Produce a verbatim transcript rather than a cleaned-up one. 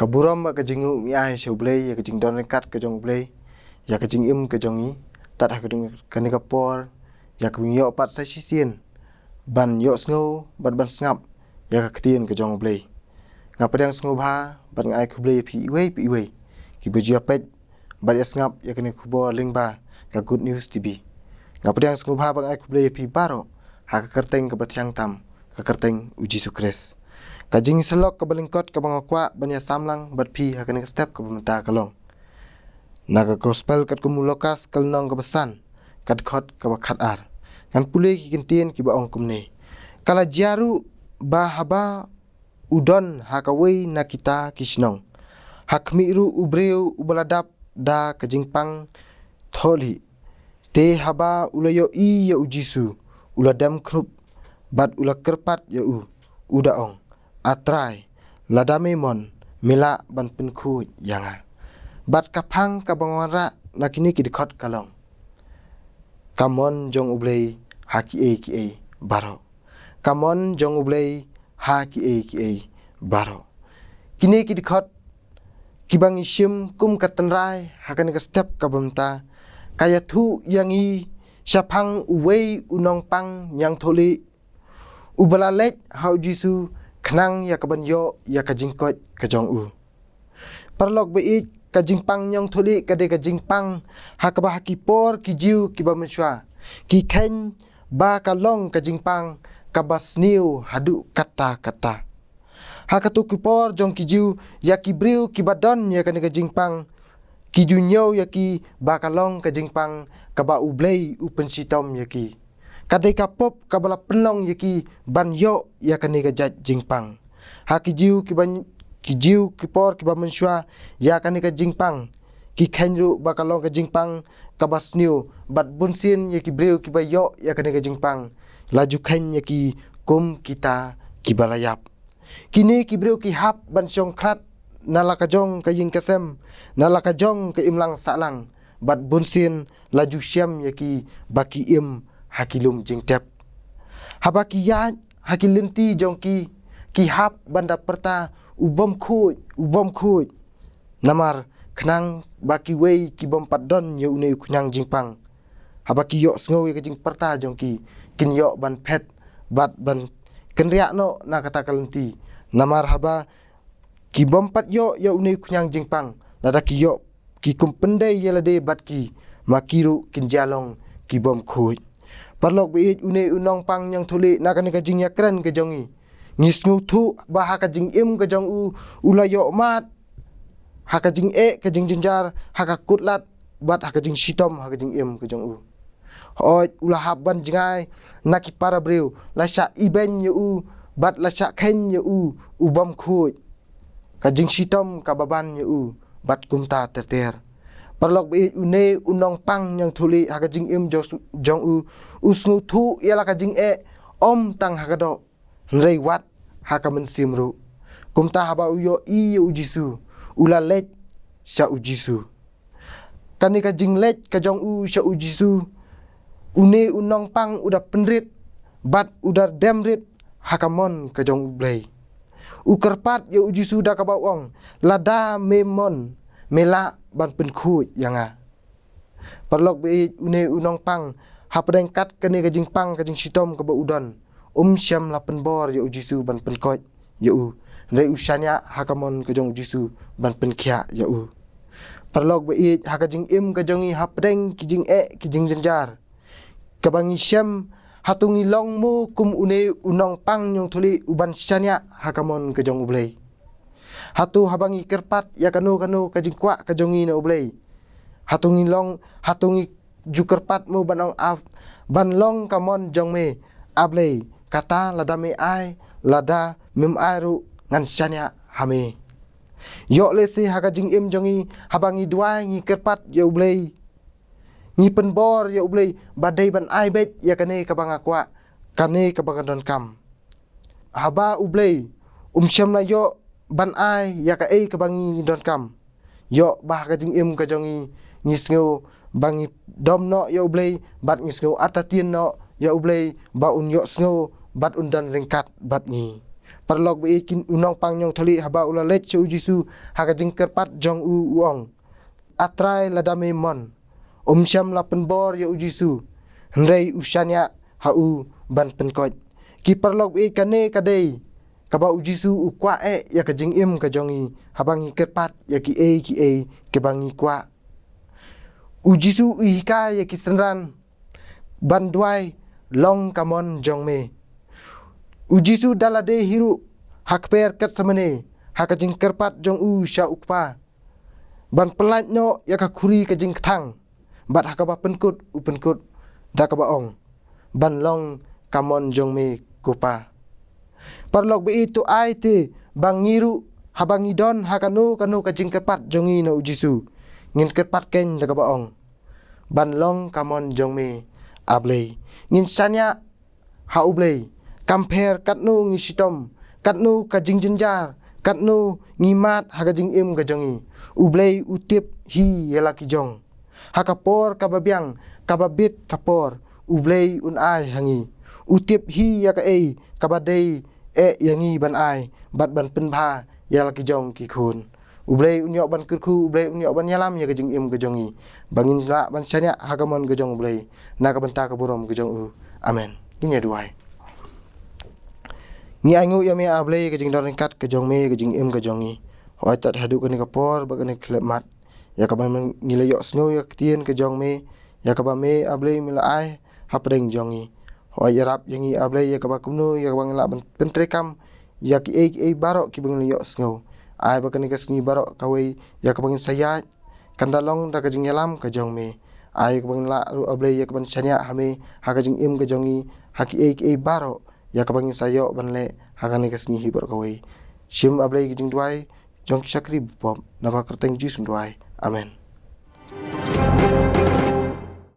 Ka burom bad ka jingïohi sha U Blei ïa ka jingdon ryngkat ka jong U Blei ïa ka jingim ka jong ngi, tad ha kane ka por ïa kaba ngi ïoh pat sa shisien ban ïohsngew bad ban sngap ïa ka ktien ka jong U Blei. Nga pdiang sngewbha bad nga ai khublei ïa phi iwei pa iwei kiba ju ïa peit bad ïa sngap ïa kane ka khubor lyngba ka Good News T V. Nga pdiang sngewbha bad nga ai khublei ïa phi baroh ha ka kyrteng kaba thiang tam, ka kyrteng U Jisu Khrist. Ka jingïasyllok kaba lyngkot kaba nga kwah ban ïa samlang bad phi ha kane ka step kaba mynta ka long na ka Gospel katkum u Lukas, ka lynnong kaba san, ka dkhot kaba khatar. Ngan pule ki kyntien kiba ong kumne: Ka la jia ruh ba haba u don ha kawei na kita ki shnong, ha khmih ruh u briew uba la dap da ka jingpang thohlieh. Te haba u la ïohi ïa U Jisu, u la dem khrup bad u la kyrpad ïa u, u da ong, A Trai, lada me mon, me lah ban pynkhuid ïa nga. Bad ka phang kaba nga wanrah na kine ki dkhot ka long: Ka mon jong U Blei ha kiei kiei baroh. Ka mon jong U Blei ha kiei kiei baroh. Kine ki dkhot kiba ngi shim kum ka tynrai ha kane ka step kaba mynta, ka ïathuh ïa ngi shaphang uwei u nongpang ñiangthohlieh uba la leit ha U Jisu khnang ïa kaban ïoh ïa ka jingkoit ka jong u. Paralok ba ïeit, ka jingpang ñiangthohlieh ka dei ka jingpang ha kaba ha ki por ki Jiw kiba mynshuwa ki kheiñ ba ka long ka jingpang kaba sniew haduh katta katta. Ha kato ki por jong ki Jiw, ïa ki briew kiba don ïa kane ka jingpang, ki ju ñiew ïa ki ba ka long ka jingpang kaba U Blei u pynshitom ïa ki. Ka dei ka pop kaba la pynlong ïa ki ban ïoh ïa kane ka jait jingpang. Ha ki Jiw kiba, ki Jiw ki por kiba mynshuwa, ïa kane ka jingpang ki kheiñ ruh ba ka long ka jingpang kaba sniew, bad bunsien ïa ki briew kiba ïoh ïa kane ka jingpang la ju kheiñ ïa ki kum kita kiba la ïap. Kine ki briew ki hap ban shong khlad na la ka jong ka ïing ka sem, na la ka jong ka imlang sahlang, bad bunsien la ju shem ïa ki ba ki im ha ki lum jingtep. Haba ki ïaid ha ki lynti jong ki, ki hap ban da pyrta, U bym khuid, u bym khuid. Namar khnang ba kiwei ki bym pat don ïa une u khñiang jingpang, haba ki ïohsngew ïa ka jingpyrta jong ki, kin ïoh ban phet bad ban kynriah noh na kata ka lynti. Namar haba ki bym pat ïoh ïa une u khñiang jingpang, lada ki ïoh ki kum pyndei ïa lade bad ki, ma ki ruh kin jia long ki bym khuid. Paralok ba ïeit, une u nongpang ñiangthohlieh na kane ka jingïakren ka jong ngi, ngi sngewthuh ba ha ka jingim ka jong u, u la ïoh mad ha ka jingeh ka jingjynjar, ha ka kut lad, bad ha ka jingshitom ha ka jingim ka jong u. Hooid, u la hap ban jngai na ki para briew, la shah ibeiñ ïa u, bad la shah kheiñ ïa u, u bym khuid. Ka jingshitom kaba ban ïa u, bad kumta ter ter. Paralok ba ïeit, une u nongpang ñiangthohlieh ha ka jingim jong, jong u, u sngewthuh ïa la ka jingeh, ym tang ha ka doh, hynrei wat ha ka mynsiem ruh. Kumta haba u ïohi ïa U Jisu, u la leit sha U Jisu. Kane ka jingleit ka jong u sha U Jisu, une u nongpang u da pynrit bad u da dem rit ha ka mon ka jong U Blei. U kyrpad ïa U Jisu da kaba u ong, lada me mon, me lah ban pynkhuid ïa nga. Paralok ba ïeit, une u nongpang, hapdeng kat kane ka jingpang ka jingshitom kaba u don, um shym la pynbor ïa U Jisu ban pynkoit ïa u. Hynrei u shaniah ha ka mon ka jong U Jisu ban pynkhiah ïa u. Paralok ba ïeit, ha ka jingim ka jong ngi hapdeng ki jingeh ki jingjynjar, kaba ngi shem, hato ngi long mo kum une u nongpang ñiangthohlieh u ban shaniah ha ka mon ka jong U Blei? Hato haba ngi kyrpad ïa kano kano ka jingkwah ka jong ngi na U Blei, hato ngi long, hato ngi ju kyrpad mo ban ong, A, ban long ka mon jong me, A Blei, kata lada me ai, lada mem ai ruh ngan shaniah ha me. Ïoh lehse ha ka jingim jong ngi, haba ngi duwai ngi kyrpad ïa U Blei, ngi pynbor ïa U Blei ba dei ban ai beit ïa kane kaba nga kwah, kane kaba nga donkam. Haba U Blei um shym la ïoh ban ai ïa kaei kaba ngi donkam, ïoh ba ha ka jingim ka jong ngi, ngi sngew ba ngi dom noh ïa U Blei, bad ngi sngew artatien noh ïa U Blei ba un ïohsngew bad un don ryngkat bad ngi. Paralok ba-ïeit, u nongpang ñiewthylliej haba u la leit sha u Jisu ha ka jingkyrpad jong u, u ong, A Trai, lada me mon, um shym la pynbor ïa u Jisu, hynrei u shaniah ha u ban pynkoit. Ki paralok ba-ïeit, kane ka dei kaba u Jisu u kwah eh ïa ka jingim ka jong ngi haba ngi kyrpad ïa kiei kiei kiba ngi kwah. U Jisu u hikai ïa ki synran ban duwai, Long ka mon jong me. U Jisu da lade hi ruh ha kper kat samane ha ka jingkyrpad jong u sha u Kpa ban pyllait noh ïa ka khuri ka jingkthang, bad ha kaba pynkut u pynkut da kaba ong, Ban long ka mon jong me, ko Pa. Paralok ba-ïeit, to ai te ba ngi ruh haba ngi don ha kano kano ka jingkyrpad jong ngi na u Jisu, ngin kyrpad keiñ da kaba ong, Ban long ka mon jong me, A Blei. Ngin shaniah ha U Blei, kam pher katno ngi shitom, katno ka jingjynjar, katno ngi mad ha ka jingim ka jong ngi. U Blei u tip hi ïa la ki jong. Ha ka por kaba biang, kaba bit ka por, U Blei un ai ha ngi. U tip hi ïa kaei kaba dei eh ïa ngi ban ai bad ban pynbha ïa la ki jong ki khun. U Blei un ïoh ban kyrkhu, U Blei un ïoh ban ïalam ïa ka jingim ka jong ngi, ba ngin lah ban shaniah ha ka mon ka jong U Blei, na ka bynta ka burom ka jong u. Amen. Ngin ïa duwai. Ngi ainguh ïa me, A Blei, ka jingdon ryngkat ka jong me, ka jingim ka jong ngi. Hooid, tad haduh kane ka por bad kane ka khyllipmat, ïa kaba ngi la ïohsngew ïa ka ktien ka jong me, ïa kaba me, A Blei, me la ai hapdeng jong ngi. Hooid, ïarap ïa ngi, A Blei, ïa kaba kumno, ïa kaba ngin lah ban pyntreikam ïa kiei kiei baroh kiba ngin la ïohsngew. Ai ba kane ka sngi baroh kawei, ïa kaba ngin sa ïaid, kan da long da ka jingïalam ka jong me. Ai kaba ngin lah ruh, A Blei, ïa kaban shaniah ha me ha ka jingim ka jong ngi, ha kiei kiei baroh ïa kaba ngin sa ïoh ban leh ha kane ka sngi hi baroh kawei. Shim, A Blei, ka jingduwai jong ki shakri ba pop, na ka kyrteng Jisu ngi duwai. Amen.